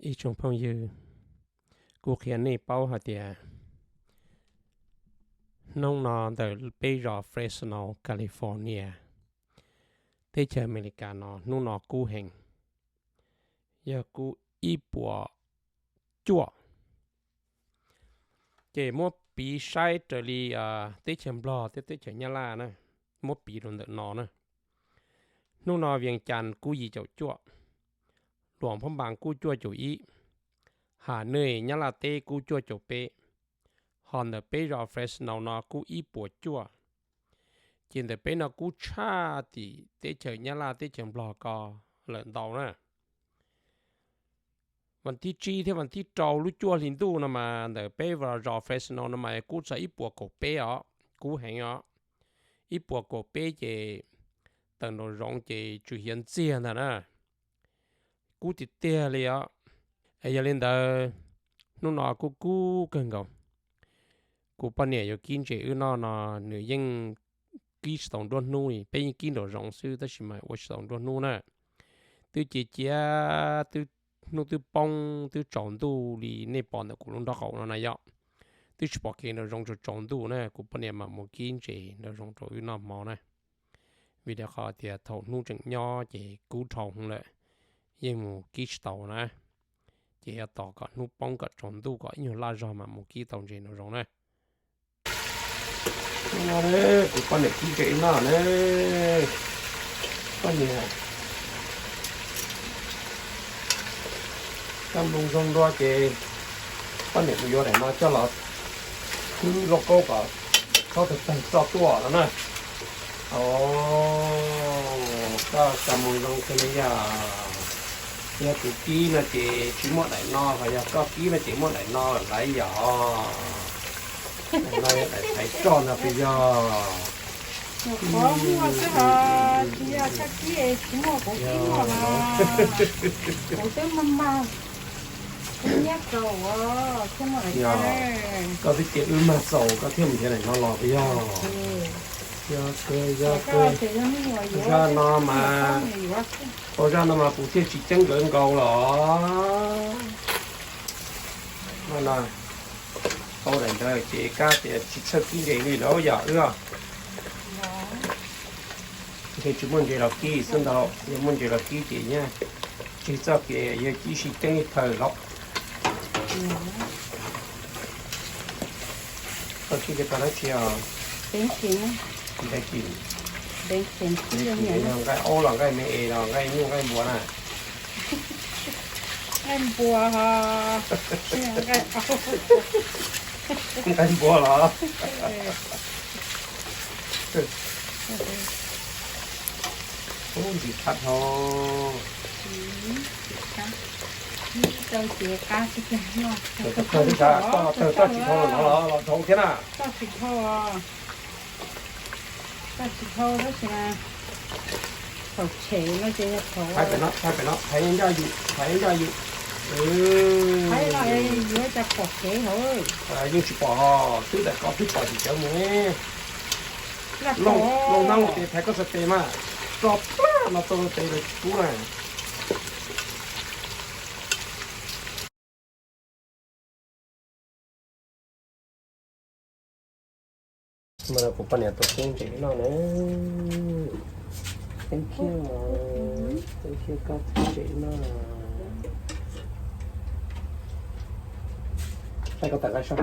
Ib tsoom phooj ywg, kuv qhia nej paub hais tias hnub no ntawm peb zos Fresno, California, teb chaws Amelikas no hnub no kub heev, yog kub ib puas cuaj. Ces muab piv saib raws li teb chaws Nplog thiab teb chaws Nyab Laj na, muab piv rau ntawm no na. Hnub no Vias Cas kub yim caum cuaj, Luam Phab Npas kub cuaj caum ib, Ham Nwj Nyab Laj teb kub cuaj caum peb, ho ntawm peb zos Fresno no kub ib puas cuaj. Ces ntawm peb no kub tshaj tim teb chaws Nyab Laj teb chaws Nplog ko lawm ntau na. Vas thib tsib thiab vas thib rau lub cuaj hli ntuj no mas ntawm peb zos Fresno no mas kub txog ib puas kaum peb os, kub heev os. Ib puas kaum peb ces tawm nraum zoov ces tsw hiav ntxiag ntag na. Kub tiag tiag li os. Es yog li ntawd, hnub no kub kub kawg nkaus. Kuv poj niam yuav kib ntses wb noj no, nws yeej kib tsis tau nruab hnub li, peb yeej kib nraum zoov xwb tab sis mas ua tsis tau nruab hnub na. Twb cia cia, twb hnub twb poob twb tsaus ntuj li nej pom ntawm kuv lub nraub qaum no na yom. Twb tsis pom kev nraum zoov, tsaus tsaus ntuj na kuv poj niam mam mus kib ntses nraum zoov rau wb noj hmo na. Vim rau qhov tias thaum hnub tseem nyob ces kub dhau hwv lawm, yeej mus kib tsis tau na. Ces yuav tos kom hnub poob kom tsaus ntuj kom ib nyuag laj zog mam mus kib tau ntses nraum zoov na. Kuv poj niam kib ntses noj na. Poj niam, kab moos zoo dua ces poj niam kuv yuav daim no coj los khwb lauj kaub kom txhob tawg tawg txoj tuaj no na. Koj kab moos zoo kawg li yog. Yog kuv kib no ces tsis muaj daim no, ho yog koj kib no ces muaj daim no lawm yom. Daim no yog daim thaiv roj no puas yog? Qhov muaj xwb hos, tsis yog koj kib, tsis muaj kuv kib muaj hos. Kuv twb mag mag, kuv nyiab kaus thiaj muaj daim no. Koj twb cia wb mag txaus koj thiaj mus nrhiav daim no los puas yog? Yog kawg, yog kawg. Zaj no mas, zaj no mas kuv thiaj tsis ceeb nkawd nkaus los. Tau daim ntawd ces kab tias tsis txhawj kib ntses li lawm yom wb. Ntshe tsis muaj ntses los kib xwb ntag, yog muaj ntses los kib ces nyob tseg txoj kev yog kib sib ceeb ib phaws los. Koj kib ces koj dab tsi os? Nqaij aub los nqaij me es los nqaij nyuj nqaij npua na? Nqaij npua hos? Nqaij npua los? Ub, ntxim qab dhau. Tawg tsis dhau los no los dhau thiab na. Tsis dhau, tsis dhau tab sis mas thaum tshem no ces yog thaum, thaiv pem no, thaiv pem no, thaiv ncaj yus, thaiv ncaj yus. Thaiv no es yuav cas pom kev hauv. Yeej tsis pom, twb daim ko twb pom tim cawv mus. Loj hnab los ces thaiv koj sab tes mas, tso plab no tau rau tes lawv tsis pub na. Mas kuv poj niam tus kib ntses noj na. Thank you, thank you koj kib ntses noj. Saib koj tas nqaij soj.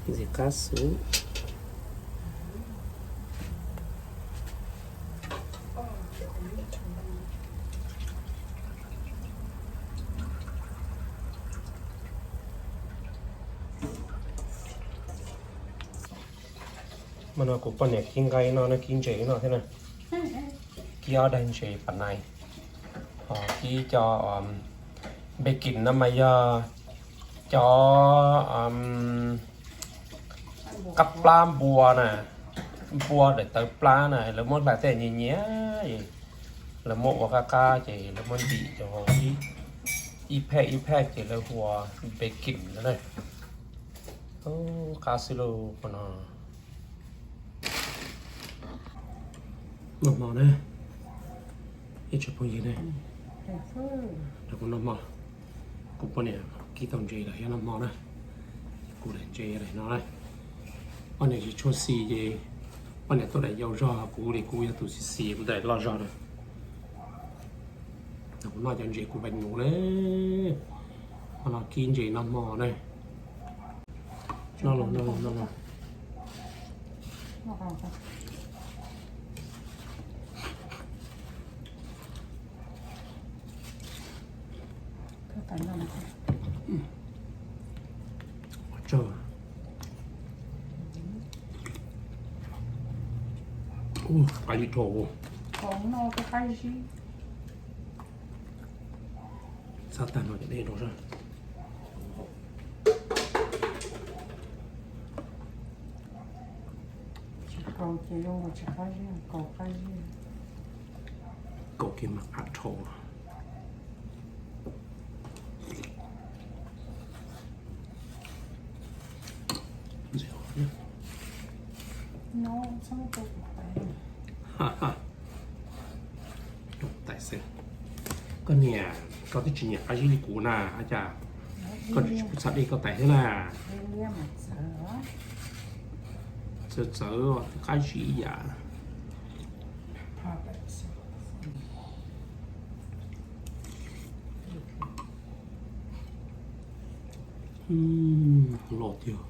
Ntxim qab xwb. Mas no kuv poj niam kib nqaij noj, kib ntses noj thiab na. Kib ob daig ntses pas nais, ho kib cov bacon no mas yog cov qab plab npua na, npua daim tawv plab na, lawv muab hlais tej nyias nyias, lawv muab ua qab qab ces lawv muab ntim cov ib phej ib phej ces lawv hu ua bacon no na. Qab xwb lauj no. Noj hmo na. Ib tsoom phooj ywg na, kuv noj hmo, kuv poj niam kib tau ntses lawm thiab noj hmo na. Kuv daim ntses daim no na, poj niam tsis tshua xis ces poj niam tuaj daim yau zog, kuv li kuv yog tus xis xis kuv daim loj zog na. Kuv noj cov ntses kuv veem mus na, hmo no kib ntses noj hmo na. Noj los noj los noj los. Tsawg. Qab zib dhau. Xav tag no ces dej rau sab. Tsis kaus ces zoo nkaus tsis qab zib, kaus qab zib. Kaus kiag mas qab dhau. Tais xwb. Koj niam, koj twb tsis nyiam qab zib li kuv na, ua cas koj tsis pub txhawb dej koj tais thiab na? Txawv txawv, qab zib ib yam. Los tiag,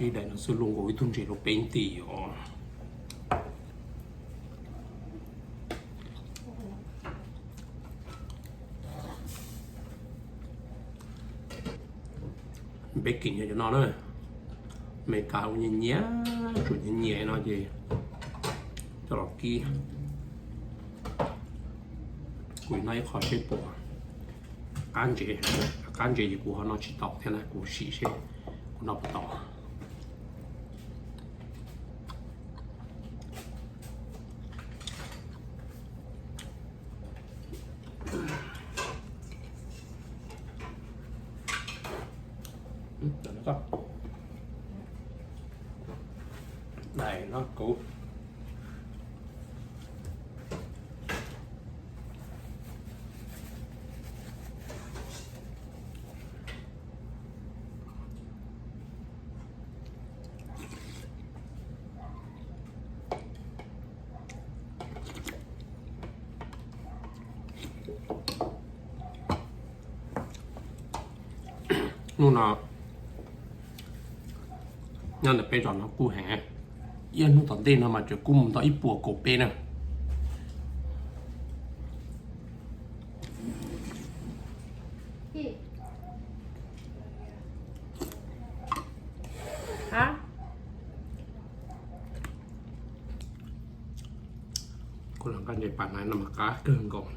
ib daim no xwb luaj nkaus ib tug ntses rau peb ntim os. Peb kim yog cov no na, Amelikas ua nyias nyias, tsuas nyias nyias no ces coj los kib. Kuv noj ib qho seb puas qab ntses, qab ntses ces kuv ho noj tsis tau thiab na, kuv sim seb kuv noj puas tau. Daim no kuv Hnub no nyob ntawm peb zos no kub heev, ib hnub tom ntej no mas tseem kub mus tau ib puas kaum peb na. Kuv los nqaij ntses pas na no mas qab kawg nkaus.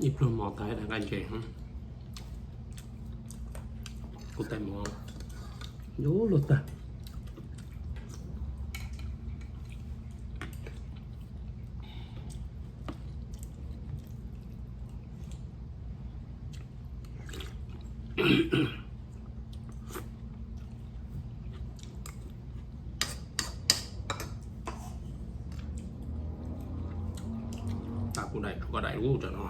Ib pluag mov tag daim nqaij ntses, kuv tais mov yuav luag tag. Tas kuv daim, kuv daim lub tam no.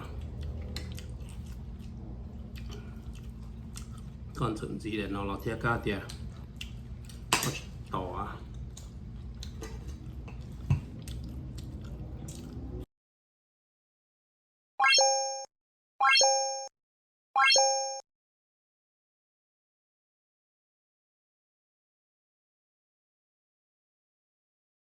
Koj ntxawm ntxiv daim no los thiab kab tias